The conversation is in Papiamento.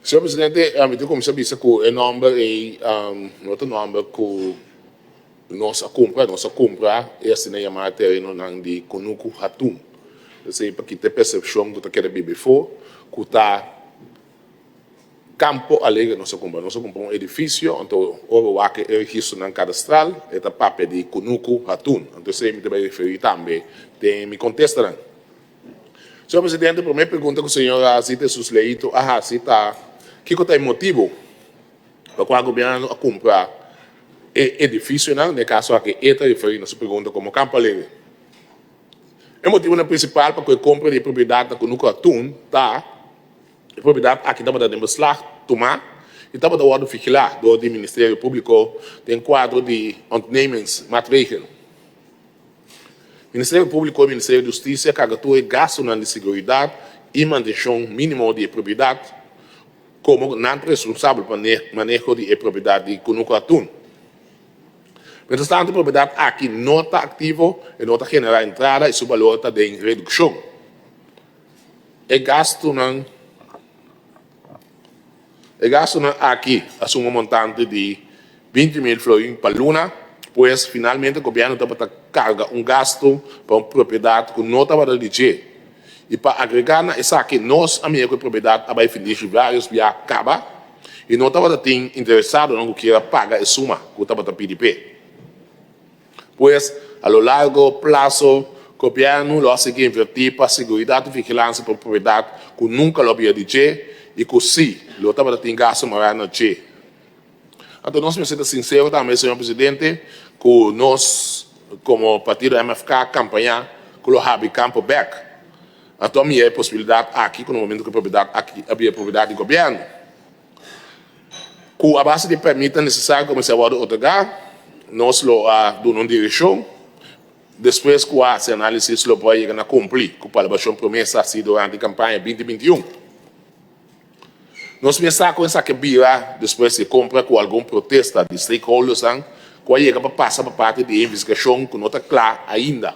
Señor Presidente, mi ta cuminsa bisa cu e nomber ey no ta nomber cu nos a cumpra, nos a cumpra e asina yama terenonan di Cunucu Hatun. Esey pa kita e percepcion cu ta keda biba efo cu ta Campo Alegre nos a cumpra. Nos a cumpra un edificio, anto ora wak e registronan cadastral e ta papia di Cunucu Hatun. Anto esey mi ta bay referi tambe den mi contestanan. Señor Presidente, prome pregunta ku señor Azita Jesus Leito a hasi ta, kiko ta e motibu pa kua gobièrnu a kumpra e edifisionan? Den e kaso aki e ta referí na su pregunta komo Campo Alegre. E motibunan prinsipal pa ku e kompra di e propiedat na Kunuku Atun ta, e propiedat aki tabata den beslag tumá i tabata wòrdu vigilá dor di Ministerio Públiko den kuadro di ontnemingsmaatregel. Ministerio Públiko i Ministerio di Hustisia karga tur e gastunan di seguridat i mantenshon mínimo di e propiedat, komo nan ta responsabel pa maneho di e propiedat di Kunuku Atun. Mientras tantu e propiedat aki no ta aktivo, e no ta generá entrada i su balor ta den redukshon. E gastunan. E gastunan aki a suma un montante di 20.000 florin pa luna, pues finalmente gobièrnu tabata karga un gastu pa un propiedat ku no tabata di dje. I pa agregá na esaki nos a mira ku e propiedat a bai findishi vários bia kaba i no tabata tin interesadonan ku kier a paga e suma ku tabata pidi p'e. Pues, a lo largo plaso, gobièrnu lo a sigui invertí pa seguridat i vigilansia pa un propiedat ku nunka lo bira di dje i ku sí lo tabata tin gastu mará na dje. Anto nos mester ta sinsero tambe, señor presidente, ku nos komo partido MFK a kampañá ku lo habri kampo bèk. Anto a mira e posibilidat aki ku na momento ku e propiedat aki a bira propiedat di gobièrnu. Ku a base di pèrmitnan nesesario ku mester a wòrdu otorgá, nos lo a duna un direkshon. Despues ku a hasi análisis lo por a yega na kumpli ku palabrashon promesa hasi durante kampaña 2021. Nos mes sa ku esaki a bira despues di e kompra ku algun protesta di stakeholdersnan ku a yega pa pasa pa parti di e investigashon ku no ta kla ainda.